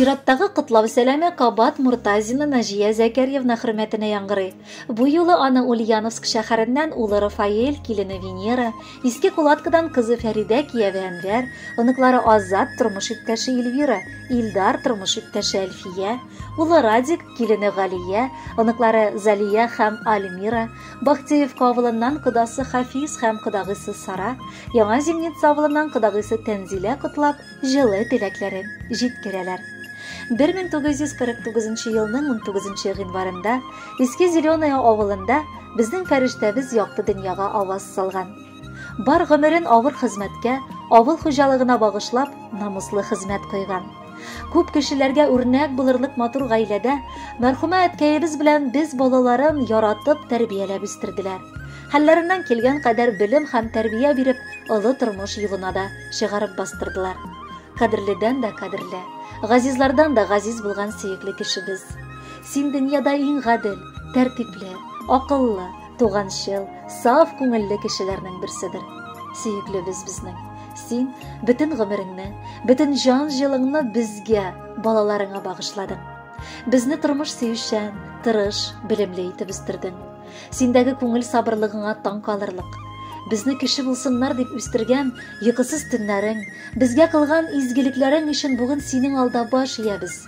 Чираттагы котлау сәламе кабат Муртазина Наҗия Зәкәрьевна хөрмәтенә яңгырый. Бу юлы аны Ульяновск шәһәреннән улы Рафаэль, килене Венера, Иске Кулаткадан кызы Фәридә, кияве Әнвәр, оныклары Азат, тормыш иптәше Эльвира, Илдар, тормыш иптәше Әлфия, улы Радик, килене Галия, оныклары Залия һәм Альмира, Бахтеевка авылыннан кодасы Хафиз һәм кодагыйсы Сара, Яңа Зимница авылыннан кодагыйсы Тәнзилә котлап, җылы теләкләрен җиткерәләр. 1949 елның 19 гыйнварында Иске Зеленая авылында безнең фәрештәбез якты дөньяга аваз салган. Бар гомерен авыр хезмәткә, авыл хуҗалыгына багышлап, намуслы хезмәт куйган. Күп кешеләргә үрнәк булырлык матур гаиләдә мәрхүмә әткәебез белән без балаларын яратып тәрбияләп үстерделәр. Хәлләреннән килгән кадәр белем һәм тәрбия биреп, олы тормыш юлына да чыгарып бастырдылар. Кадерледән дә кадерле, газизлардан да газиз булган сөекле кешебез. Син дөньяда иң гадел, тәртипле, акыллы, туганчыл, саф күңелле кешеләрнең берседер. Сөеклебез безнең. Син бөтен гомереңне, бөтен җан җылыңны безгә, балаларыңа багышладың. Безне тормыш сөючән, тырыш, белемле итеп үстердең. Синдәге күңел сабырлыгыңа таң калырлык. Безне кеше булсыннар дип үстергән йокысыз төннәрең, безгә кылган изгелекләрең өчен бүген синең алда баш иябез.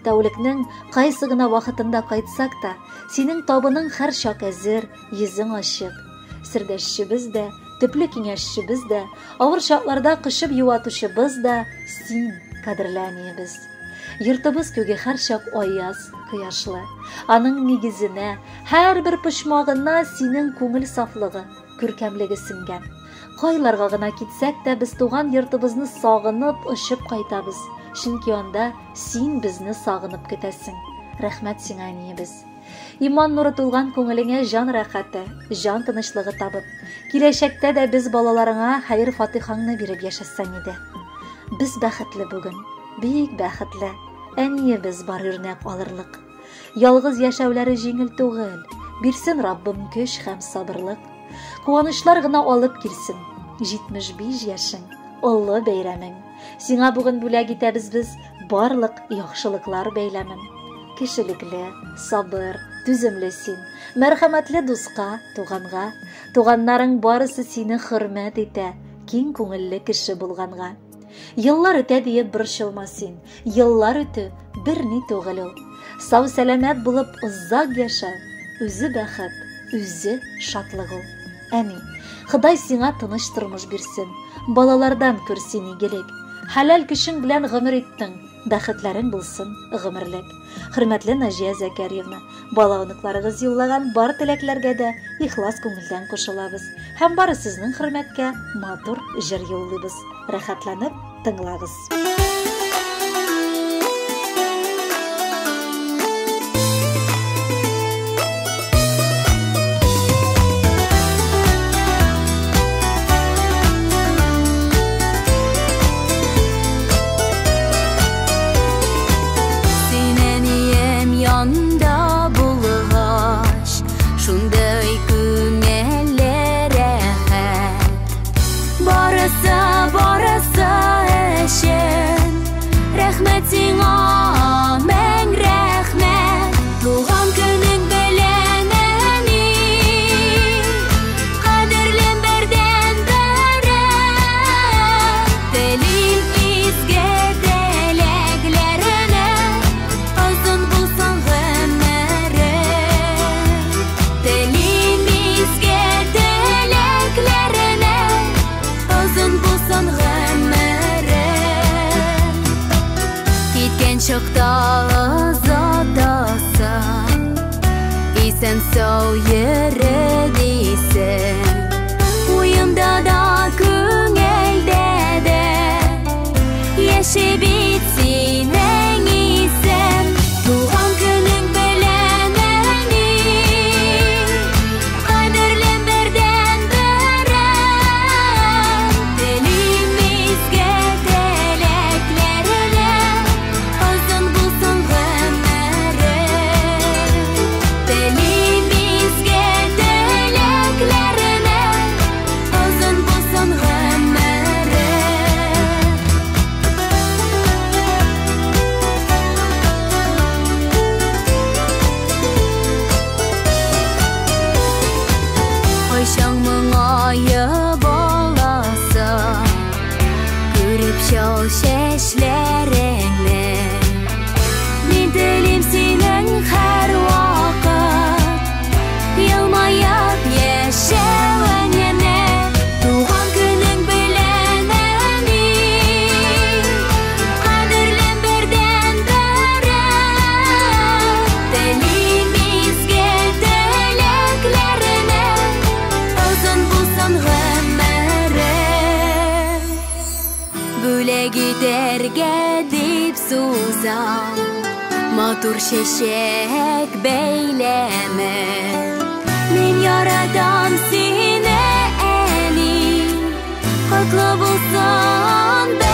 Тәүлекнең кайсы гына вакытында кайтсак та, синең табының һәрчак әзер, йөзең ачык. Сердәшчебез дә, төпле киңәшчебез дә, авыр чакларда кочып юатучыбыз да син, кадерле әниебез. Йортыбыз күге һәрчак аяз, кояшлы. Аның нигезенә, һәрбер почмагына синең күңел сафлыгы, күркәмлеге сеңгән. Кайларга гына китсәк тә, без туган йортыбызны сагынып, очып кайтабыз. Чөнки анда син безне сагынып көтәсең. Рәхмәт сиңа, әниебез. Иман нуры тулган күңелеңә җан рәхәте, җан тынычлыгы табып, киләчәктә дә без балаларыңа хәер-фатихаңны биреп яшәсәң иде. Без бәхетле бүген, бик бәхетле. Әниебез бар үрнәк алырлык. Ялгыз яшәүләре җиңел түгел. Бирсен Раббым көч һәм сабырлык. Куанычлар гына алып килсен. 75 яшең, олы бәйрәмең. Сиңа бүген бүләк итәбез без барлык яхшылыклар бәйләмен. Кешелекле, сабыр, түземле син. Мәрхәмәтле дуска, туганга. Туганнарың барысы сине хөрмәт итә, киң күңелле кеше булганга. Еллар үтә диеп борчылма син. Еллар үтү берни түгел ул. Сау сәламәт булып озак яшәү, үзе бәхет, үзе шатлык ул. Әни, Ходай сиңа тыныч тормыш бирсен. Балалардан күр син игелек. Хәләл көчең белән гомер иттең, бәхетләрең булсын гомерлек. Хөрмәтле Наҗия Зәкәрьевна, бала оныкларыгыз юллаган бар теләкләргә дә ихлас күңелдән кушылабыз һәм бары сезнең хөрмәткә матур җыр юллыйбыз. Рәхәтләнеп тыңлагыз. Син әнием янда булгач, шундый күңелле рәхәт. Барысы, барысы өчен рәхмәт сиңа, мең рәхмәт. Туган көнең белән, әни, кадерлем бердән-берем. Телим изге теләкләреңә, озын булсын гомерең. Телим изге теләкләреңә, озын булсын гомерең. Киткән чакта озатасың, исән сау йөре дисең. Уемда да, күңелдә дә яши бит синең исем. Туган көнең белән, әни, кадерлем бердән-берем. Телим изге теләкләреңә, озын булсын гомерең. Телим изге теләкләреңә, озын булсын гомерең. чал чәчләреңне. Мин телим синең һәрвакыт елмаеп яшәвеңне. Туган көнең белән, әни, кадерлем бердән-берем. Телим изге теләкләреңә, озын булсын гомерең. Бүләк итәргә дип сузам матур чәчәк бәйләме. Мин яратам сине, әни, котлы булсын.